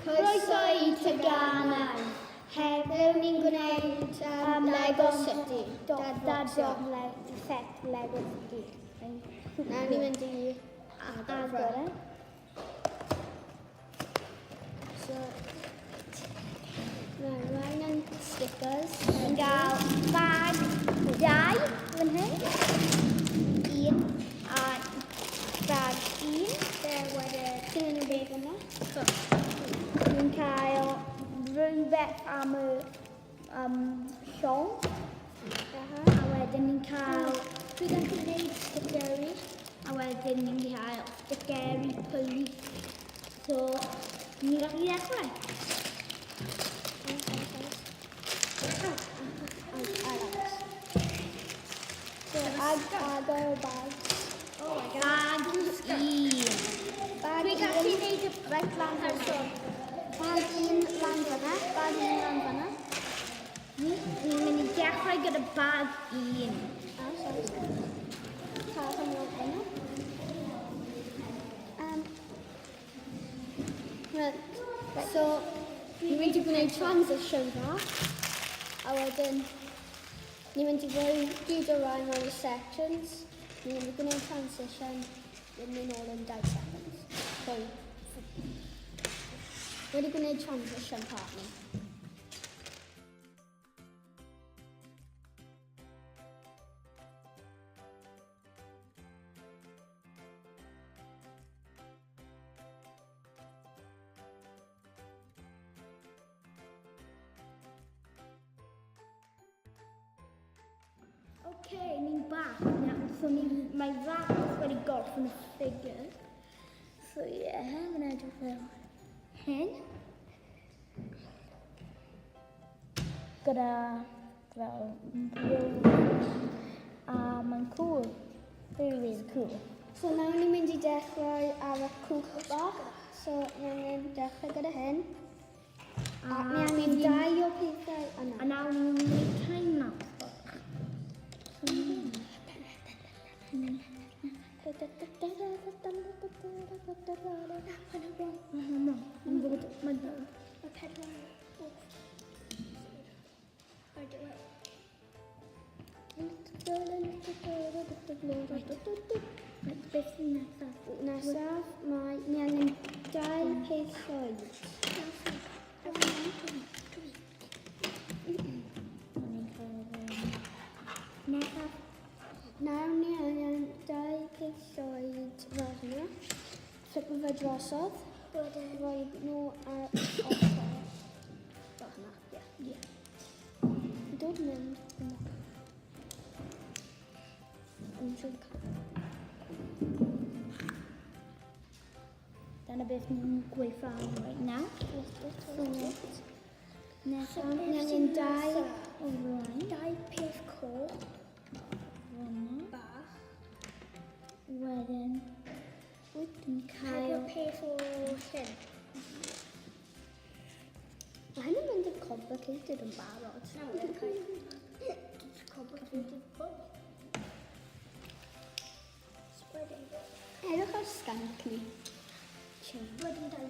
Croeso i Teganau. Heddiw ni'n gwneud um, Lego City. Dad set Lego City. Nawr ni'n mynd i agor e. So, mae rhain yn stickers. Ni'n gael bag dau fan hyn. Un a bag un. Wedyn, ti'n mynd i beth yna? Ni'n cael rhywbeth am y um, llong. A wedyn ni'n cael... Dwi'n gallu gwneud stickeri. A wedyn ni'n cael stickeri police. So, ni'n gallu ddechrau. So, ag agor y bag. Oh my god. Bag un. Bag Dwi'n gallu gwneud y Right lan person. Bag un lan fyna. Bag un lan fyna. Ni'n mynd i dechrau gyda bag un. Oh, sorry, sorry. Cael hwnnw enw. Right, so ni'n mynd i gwneud transition bach. A wedyn ni'n mynd i roi gyd o rai mewn i sections. Ni'n mynd i gwneud transition, wedyn mynd nôl yn 2 seconds. Sorry. Wedi gwneud transition part ni. OK, ni'n back nawr. So ni, mae Raps wedi gorffen y ffigur. So ie, yeah, mae'n edrych fel hyn. Gyda fel a mae'n cool. Really, really cool. So nawr ni'n mynd i dechrau ar y cwch bach. So ni angen dechrau gyda hyn. A ni angen dau o pethau yna. A nawr ni'n mynd i time lapse bach. Mae pedwar Beth sy'n nesaf? Nesaf, mae ni angen dau peth llwyd. Nesaf. Nawr ni angen dau peth llwyd fel hynna. Flipo fe drosodd. Rhoi nhw ar ochr. Fel hynna, ie. Ie. Dod mynd yma. Yn siŵr cael. Dyna beth ni'n gweithio ar right now. So, nesaf, Ni angen dau, o flaen. dau peth coch Fyna. bach. Wedyn, dwi'n cael... Pedwar peth o llyn. Mae hyn yn mynd yn complicated yn barod. Complicated pwy. Edrych ar skunk ni. Wedyn dau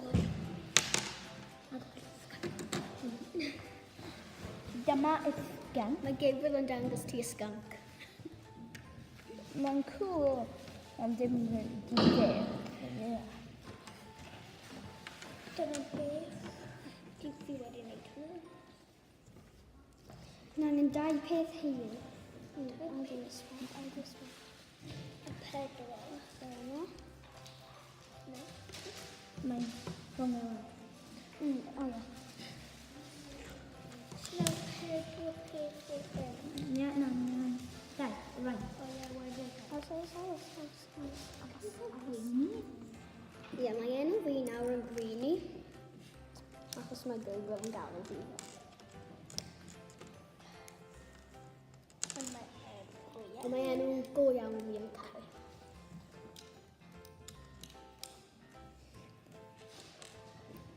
Dyma y skunk. Mae Gabriel yn dangos ti y skunk. Mae'n cool, ond dim really detail. Yeah. Dyna beth dwi fi wedi wneud hwnna. Na, ni'n dau peth hir. I'll do this one, I'll do this one. Y pedwar. Dyna. No. Mae'n rhwng y O ie. So, pedwar peth o hyn. Ie, na, na. Dau, right. O ie, wedyn. Oes, oes, oes, oes, oes. Ie, mae enw fi nawr yn Greenie. Achos mae Google yn galw fi. Ond mae enw go iawn. Ond mae enw go iawn fi yn Carrie.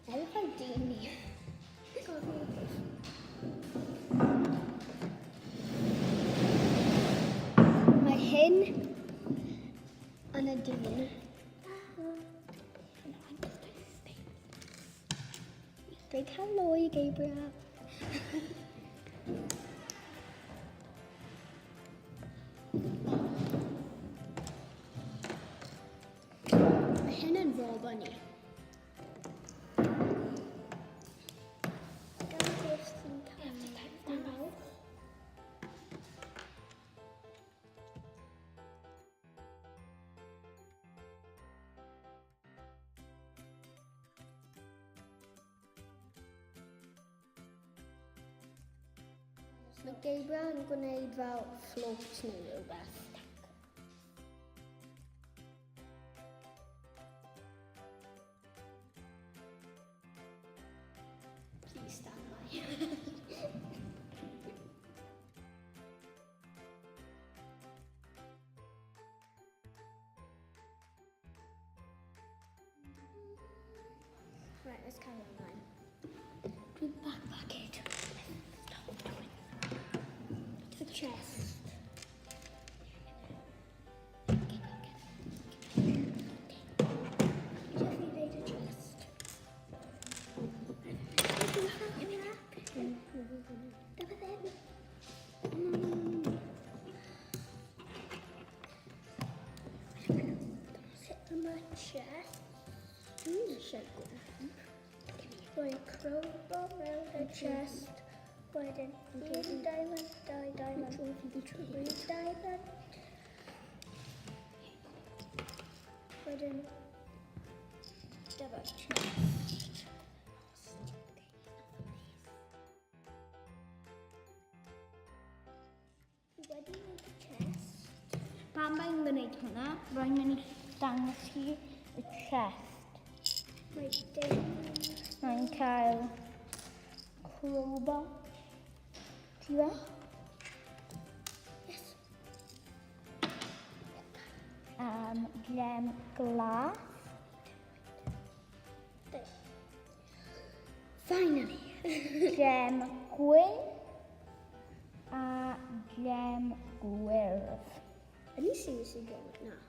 Edrych ar dyn ni. Mae hyn yn y dyn. Dweud hello i Gabriel. Mae hyn yn rob ni. Gan beth sy'n cael nawr. Mae Gabriel yn gwneud fel float neu rhywbeth. Please stand by. Right, let's carry on then. Dwi'n backpack it. Stop doing that. The chest. Okay, okay. Just need a chest. Dyma ddim. Sit on my chest. Dwi'n eisiau gwybod. Rhoi crowbar mewn y chest. Wedyn, un diamond, dau diamond, three diamond. Wedyn, dyma chest. Fi wedi gwneud y chest. Pan mae'n gwneud hwnna, rwy'n mynd i dangos hi y chest. Mae dim Mae'n cael crowbar. Ti fe? Yes. Gem glas. Finally! Gem gwyn. A gem gwyrdd. Are you seriously going now?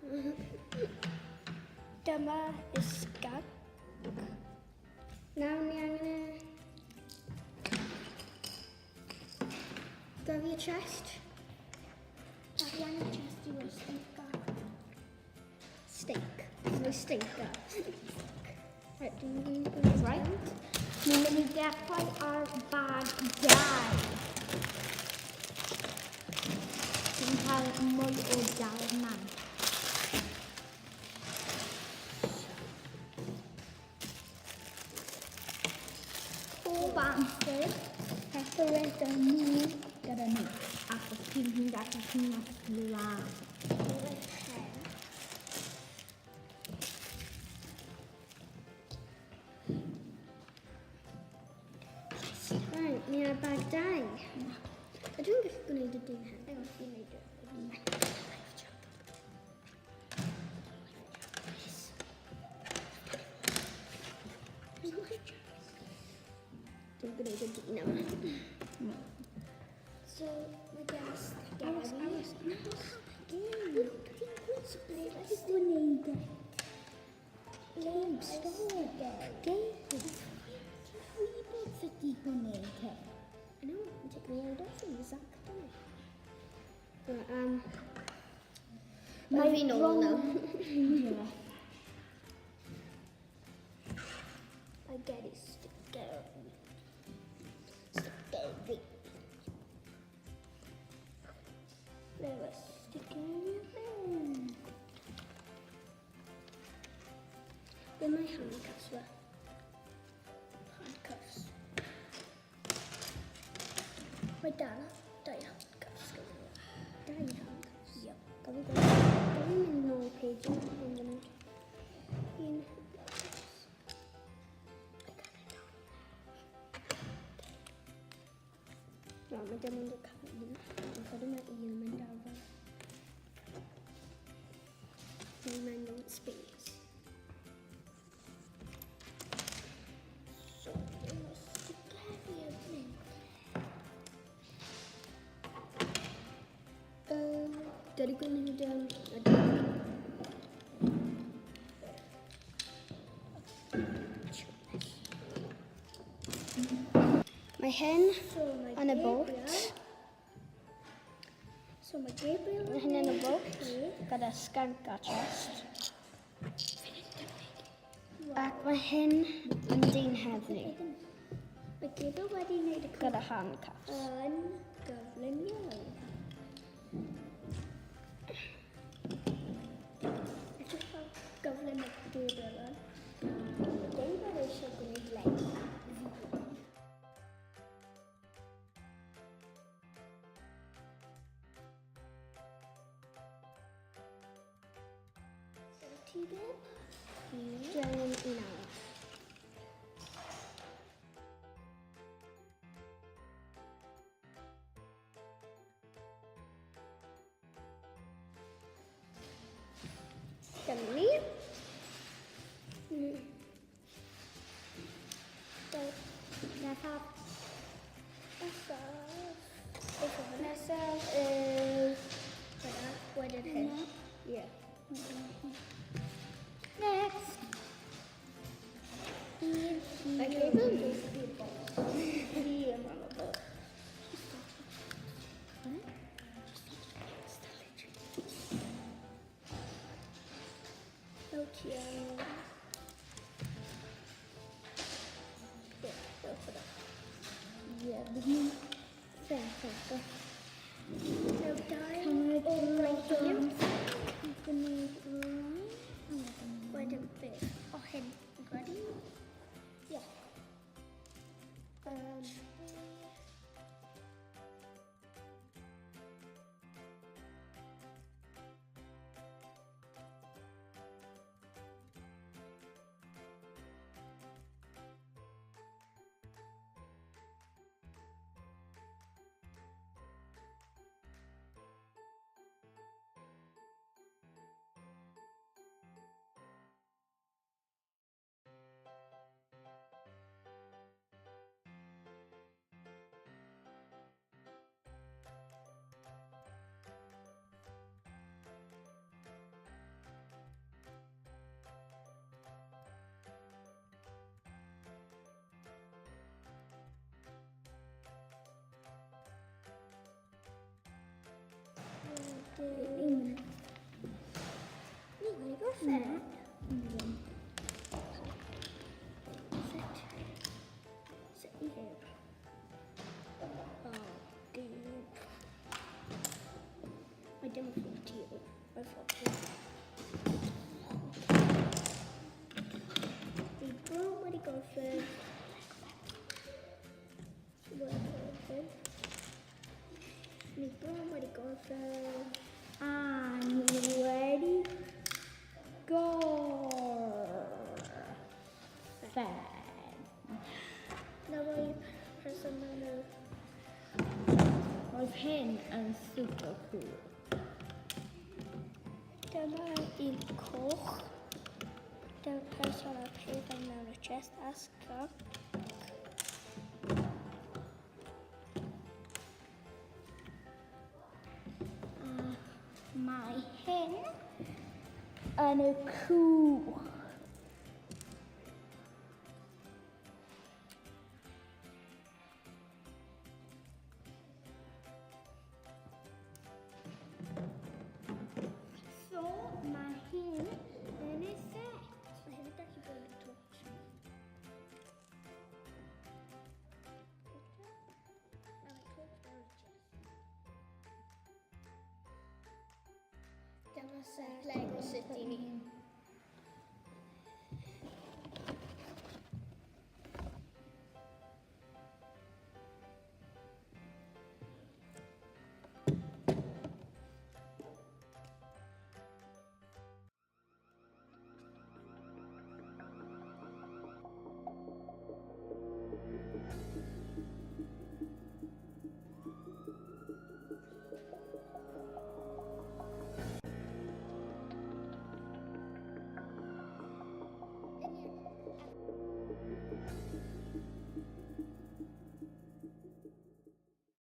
Dyma y skunk. Nawr ni angen y... Gaf i y chest? A fi angen chest i roi steak ar. Steak. Mae steak ar. Right, dwi'n mynd i gwneud Right. Ni'n mynd i dechrau ar bag 2. Dwi'n cael mwy o diamant. Pob amser, pethau gyda ni, gyda ni. Achos ti'n hi'n gallu hi'n lan. Pen. Right, ni ar bag 2. Ydw i'n gallu gwneud y dyn hefyd? Hang on, fi'n neud e. Dwi'n gwneud y dyn yma. So, mae gen i stick Aros, aros. Na, Dwi'n gwneud e. Gabe, stop. Gabe, ti'n gwybod sut i gwneud hyn? I know, I'm taking the old off you, exactly. Right, Mae fi nôl nawr. Yeah. Mae gen i sticker. Sticker fi. Ble mae sticker fi? Ble mae handcuffs fe? Handcuffs. Mae dal dau handcuffs gyda fi. Dau handcuffs. Yep. Gaf i gweld. Gaf i mynd nôl page un funud. Un handcuffs. No, mae dim ond y cael un. Dwi'n credu mae un yn mynd ar fel. Neu mae'n mewn space. So, ble mae sticker fi yn mynd? Dwi wedi gwneud y dyn. Mae hyn So mae yn y boat. So mae Gabriel Mae hyn yn y boat gyda skunk a chest. Ac mae hyn yn dyn heddlu Mae Gabriel wedi wneud y gyda handcuffs. yn gyflym iawn. Edrych fel gyflym y Gabriel yn. Mae Gabriel eisiau gwneud Lego. So ti, Gabe? Dwi angen un arall. Dyma ni. So, nesaf. Nesaf. Beth oedd hwnna? Nesaf yw... Hwnna, wedyn hyn. Ie. Next. Un, Mae Gabriel yn dweud Fi yma ma bo. No ti angen. Ie, diolch hwnna. Ie, bydd Fe. Nawr dau o rai. Gwneud rai. Wedyn beth? O hyn, yn credu? Ie. Wedyn... Ni wedi gorffen. Set. Set i heb. Oh, Gabe. Mae dim 40. Mae 40. Fi bron wedi gorffen. Wedi gorffen. Ni bron wedi gorffen. A ni wedi gorffen. Na roi person mewn y... Roedd hyn yn super cool. Dyma un coch. Dyma person a pethau mewn y chest a scarf. A mae hyn yn y cwch. So, mae hyn yn y set. Mae hyn yn gallu bod yn torch. A mae torch mewn y chest. Dyma set Lego City ni.